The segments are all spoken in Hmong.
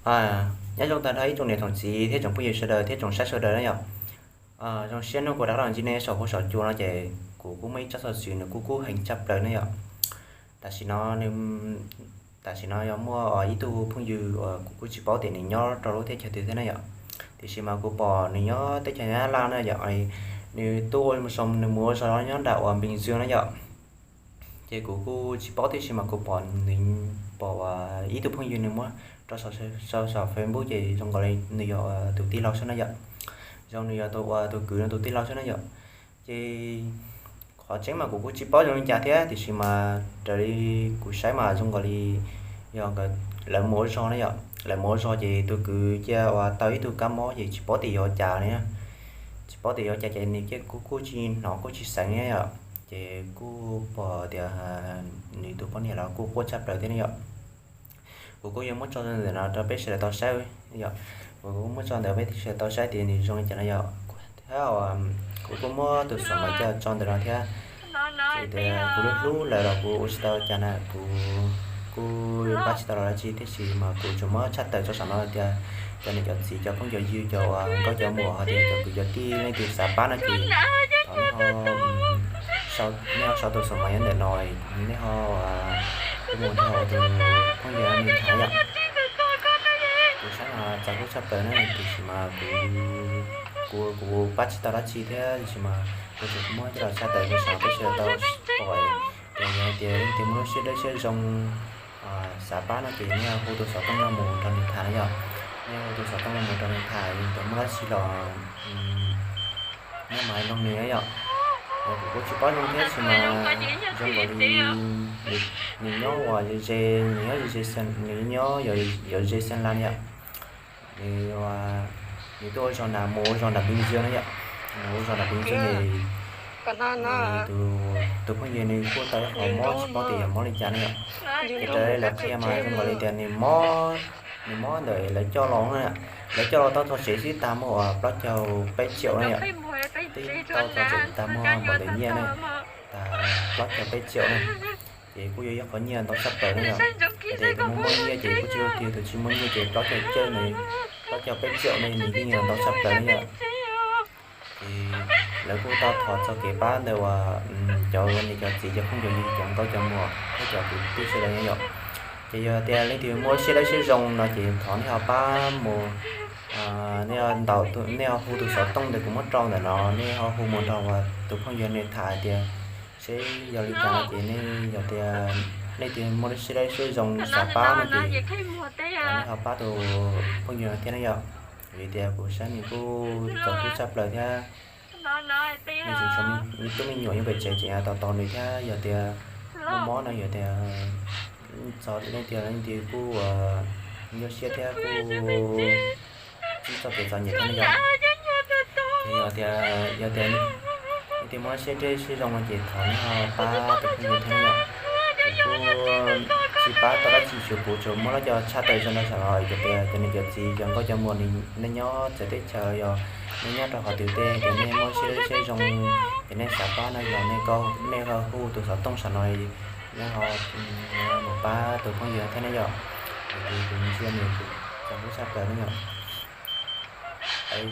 Nyob zoo tag nrho ib tsoom niam tsoom txiv thiab tsoom phooj ywg sawv daws thiab tsoom saib sawv daws na yom. Zoo siab hnub kuv rov qab los ntsib nej saum huab saum cua no ces kuv kuj muaj ib tsab xov xwm nws kuj kub heev tshaj plaws na yom. Tam sim no, tam sim no yog muaj ib tug phooj ywg uas kuv kuj tsis paub tias nws nyob rau lub teb chaws twg thiab na yom. Tiam sis mas kuv pom nws nyob teb chaws Nyab Laj na yom. Nws tuaj ua zoo, nws mus ua zog nyob nram uas Bình Dương na yom. Ces kuv kuj tsis paub tiam sis mas kuv pom nws, pom ib tug phooj ywg nws muab rau saum Facebook ces zoo nkaus li nws yog tus tij laug xwb na yom. Zoo nws yog tus uas tus kwv no tus tij laug xwb na yom. Ces qhov tseeb mas kuv kuj tsis paub zoo li cas thiab tiam sis mas raws li kuv saib mas zoo nkaus li yog nkawd, lawv mus ua zog na yom. Lawv mus ua zog ces tus kwv cia uas tau ib tug kab mob ces tsis paub tias yuav cas li na. Tsis paub tias yuav cas ces nws cia kuj kuj tsis hnov kuj tsis xeev na yom. Ces kuj pom tias nws tus poj niam los kuj quaj tshaj plaws thiab na yom. Kuv kuj yuav muab tso ntawm no rau peb sawv daws tau saib yom. Kuv kuj muab tso ntawm peb sawv daws tau saib tias nws zoo li cas na yom. Thiab kuv kuj muab tus xov mais coj tso ntawm no thiab. Ces tias kuv hlub hlub lawv los kuv ua tsis tau cas na, kuv kuj pab tsis tau lawv dab tsi tiam sis mas kuv tsuas muab tshaj tawm tso saum no tias cov niam cov txiv cov phooj cov ywg cov uas nkauj cov muam hos tias cov kwv cov tij leej twg xav pab no ces thov nej ho sau tus xov mais nyob ntawm no, nej ho hu mus nrog tus phooj ywg nws tham yom. Kuv saib mas txaus hlub tshaj plaws na tiam sis mas kuv, kuv pab tsis tau dab tsi thiab tiam sis mas kuv tsuas muab coj los tshaj tawm rau saum peb sawv daws tau pom. Ces yog tias leej twg muaj lub siab dawb siab zoo xav pab no ces nej hu tus xov tooj no mus nrog nws tham na yom. Nej hu tus xov tooj no mus nrog nws tham, yog tias muaj dab tsi los nej mam li nug nws na yom. Kuv kuj tsis paub zoo thiab tiam sis mas zoo nkaus li nws nyob uas ze ze, nws nyob ze, nws nyob yuav ze Xeev Las yom. Nws, nws tuaj ua zog nram, mus ua zog nram Bình Dương na yom. Mus ua zog nram Bình Dương ces tus phooj ywg nws kuj tau ib qho mob tsis paub tias yog mob li cas na yom. Ces raws li lawv qhia mas zoo nkaus li tias nws mob, nws mob ntawm lawv coj los, lawv coj los tau txog tsev xwb tag muaj uas plaub caug peb triệu na yom. Twb tau txog tsev tag muaj npaum ntawm nyiaj na, tag plaub caug peb triệu na. Ces kuj yog ib qho nyiaj ntau tshaj plaws na yom. Ces tus muaj muaj nyiaj ces kuj tsis ua kiag, tus tsis muaj nyiaj ces plaub caug peb triệu ne, nws yeej yog ntau tshaj plaws na yom. Ces lawv kuj tau thov txog kev pab ntawm uas cov niam cov txiv cov phooj cov ywg cov nkauj cov muam thiab cov kwv tij sawv daws na yom. Ces yog tias leej twg muaj siab dawb siab zoo no ces thov nej ho pab mus, nej ho ntaus, nej ho hu tus xov tooj ntawm kuv muab rau ntawm no, nej ho hu mus nrog uas tus phooj ywg nws tham hais tias seb yog li cas no ces nej, yog tias leej twg muaj siab dawb siab zoo xav pab no ces thov nej ho pab tus phooj ywg no thiab na yom. Vim tias kuv saib nws kuj txaus hlub tshaj plaws thiab. Nws tseem tshuav me tub me nyuam nyob pem tsev tseem tos tos nws thiab, yog tias muaj mob no yog tias txog leej twg leej twg kuj nyuaj siab thiab kuj tsis txoj kev txom nyem thiab na yom. Yog tias, yog tias leej twg muaj siab dawb siab zoo no ces thov nej ho pab tus phooj ywg thiab na yom. Kuv kuj tsis pab tau dab tsi, tsuas kuv tsuas muab lawv cov tshaj tawm zoo no saum no ces tias cov niam cov txiv cov nkauj cov muam nej nyob txawv teb chaws los yog nej nyob rau qhov twg tej ces nej muaj siab dawb siab zoo ces nej xav pab no los nej, nej ho hu tus xov tooj saum no, nej ho mus pab tus phooj ywg thiab na yom. Ces kuv ntsia nws kuj txaus hlub tshaj plaws na yom.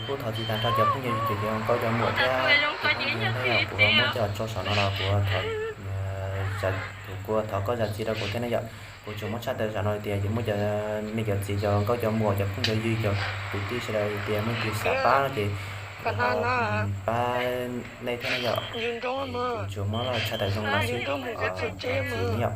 Kuj thov txim tag nrho cov phooj ywg cov nkauj cov muam thiab tus phooj ywg na yom, kuv muab coj tso saum no los kuv thov, kuv thov koj zam txim rau kuv thiab na yom. Kuv tsuas muab tshaj tawm saum no tias muaj cov niam cov txiv cov nkauj cov muam cov phooj cov ywg cov kwv tij sawv daws tias muaj tus xav pab no ces pab nej thiab na yom. Kuv tsuas muab los tshaj tawm zoo no xwb, txim na yom.